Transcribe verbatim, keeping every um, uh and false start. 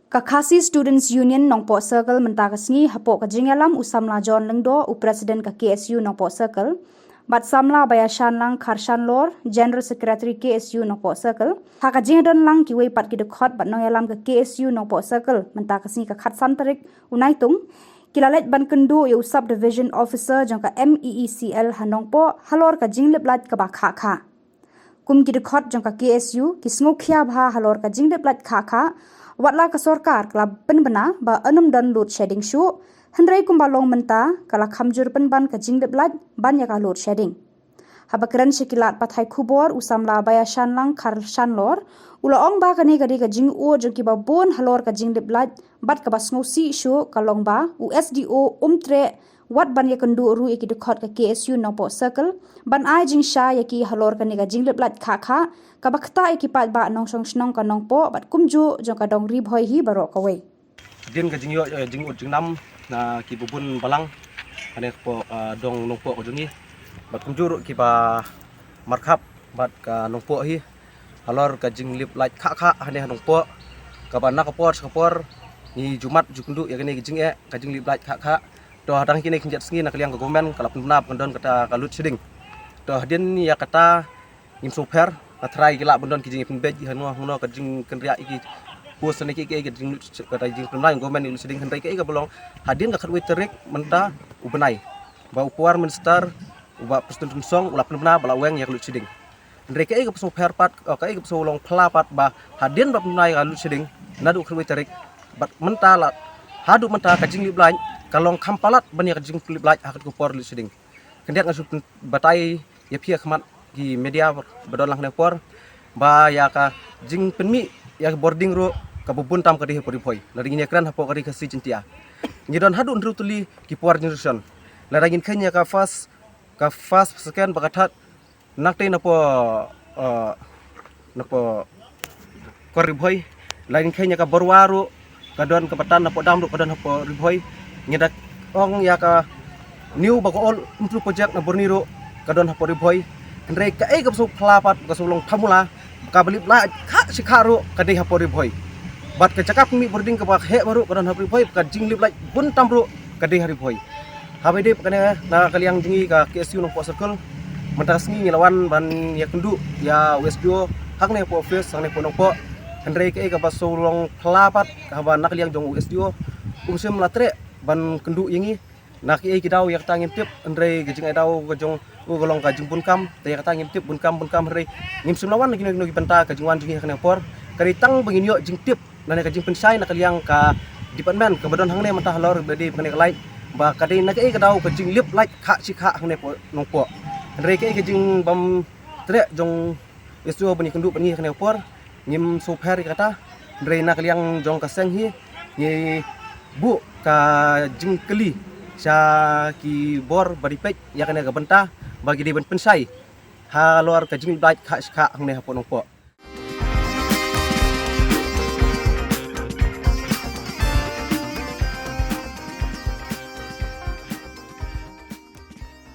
Ka Khasi Students Union Nongpoh Circle mynta ka sngi hapoh ka jingïalam u samla John Lyngdoh, u President ka K S U Nongpoh Circle, bad samla Baiashanlang Kharshanlor, General Secretary K S U Nongpoh Circle. Ha ka jingdon lang kiwei pat ki dkhot bad nongïalam ka K S U Nongpoh Circle mynta ka sngi ka khatsan tarik u Naitung, ki la leit ban kynduh ïa u Subdivision Officer jong ka M E E C L ha Nongpoh halor ka jinglip lait kaba khah khah. Kum ki dkhot jong ka K S U, ki sngewkhia bha halor ka jinglip lait khah khah, wat la ka sorkar ka la pynbna ba ym don load shedding shuh, hynrei kumba long mynta ka la kham jur pynban ka jinglip lait ban ïa ka load shedding. Haba kren sha ki lad pathai khubor, u samla Baiashanlang Kharshanlor u la ong ba kane ka dei ka jingud jong kiba bun halor ka jinglip lait, bad kaba sngewsih shuh ka long ba u S D O um treh wat ban ïakynduh ruh ïa ki dkhot ka K S U Nongpoh Circle ban ai jingshai ïa ki halor kane ka jinglip lait khah khah kaba ktah ïa ki paidbah nongshong shnong ka Nongpoh bad kumjuh jong ka dong Ri Bhoi hi baroh kawei. Hadien ka jingïoh, eh, jingud jingnam na kiba bun balang hangne hapoh, eh, dong Nongpoh ka jong ngi bad kumjuh ruh kiba markhap bad ka Nongpoh hi halor ka jinglip lait khah khah hangne ha Nongpoh, kaba na ka por sha ka por ngi ju mad ju kynduh ïa kane ka jingeh, ka jinglip lait khah khah. To hadang kine ki jingïaseng na ka liang ka government ka la pynbna ba kan don kata ka load shedding. To hadien ïa kata ngim sngewpher, nga tharai ki lah ban don ki jingpynbeit hangno hangno, ka jingkynriah ïa ki post ne ki ki, ka jing, kata jingpynbna ïa ka government ïa ka load shedding, hynrei kaei kaba long, hadien ka khatwei tarik mynta u bnai, ba u Power Minister, u Bah Prestone Tynsong u la pynbna ba la weng ïa ka load shedding. Hynrei kaei kaba sngewpher pat, eh, kaei kaba sngewlong phylla pat ba hadien ba pynbna ïa ka load shedding naduh khatwei tarik bad mynta la, haduh mynta ka jinglip lait ka long kham palat ban ïa ka jinglip lait ha kata ka por load shedding. Khyndiat nga shu pyn-, batai ïa phi ha khmat ki media ba don lang hangne por ba ïa ka jingpynmih ïa ka bording ruh kaba bun tam ka dei hapoh Ri Bhoi. Lada ngin ïakren hapoh ka Ri Khasi Jaiñtia, ngi don haduh hynriew tylli ki power generation. Lada ngin kheiñ ïa ka first, ka first, second bad ka third, na katei na poh, eh, na poh kor Ri Bhoi. Lada ngin kheiñ ïa ka Barwa ruh ka don, kaba tan na poh dam ruh ka don hapoh Ri Bhoi. Ngi da ong ïa ka New Bagoal Improvement Project na Burnie ruh ka don hapoh Ri Bhoi. Hynrei kaei kaba sngewphylla pat, ka sngewlong phylla, kaba lip lait khah shi khah ruh ka dei hapoh Ri Bhoi. Bad ka jaka pynmih bording kaba heh baroh ka don hapoh Ri Bhoi, ka jinglip lait bun tam ruh ka dei ha Ri Bhoi. Haba ïadei bad kane, na ka liang jong ngi ka K S U Nongpoh Circle, mynta ka sngi ngi la wan ban ïakynduh ïa u S D O hangne hapoh office hangne hapoh Nongpoh. Hynrei kaei kaba sngewlong phylla pat, haba na ka liang jong u S D O um shym la treh ban kynduh ïa ngi. Na kiei ki daw ïa kata ngim tip, hynrei ka jingai daw ka jong u ka long ka jingbun kam. Te ïa kata ngim tip, bun kam bun kam, hynrei ngim shym la wan na kino kino ki bynta. Ka jingwan jong ngi ha kane ka por ka dei tang ba ngin ïoh jingtip lane ka jingpynshai na ka liang ka department kaba don hangne mynta halor ba dei kane ka lait, ba ka dei na kaei ka daw ka jinglip lait khah shi khah hangne hapoh Nongpoh. Hynrei kaei ka jingbym treh jong S D O ban ïakynduh bad ngi ha kane ka por, ngim sngewpher ïa kata. Hynrei na ka liang jong ka seng hi ngi buh ka jingkylli sha ki bor ba dei peit ïa kane ka bynta, ba ki dei ban pynshai halor ka jinglip lait khah shi khah hangne hapoh Nongpoh.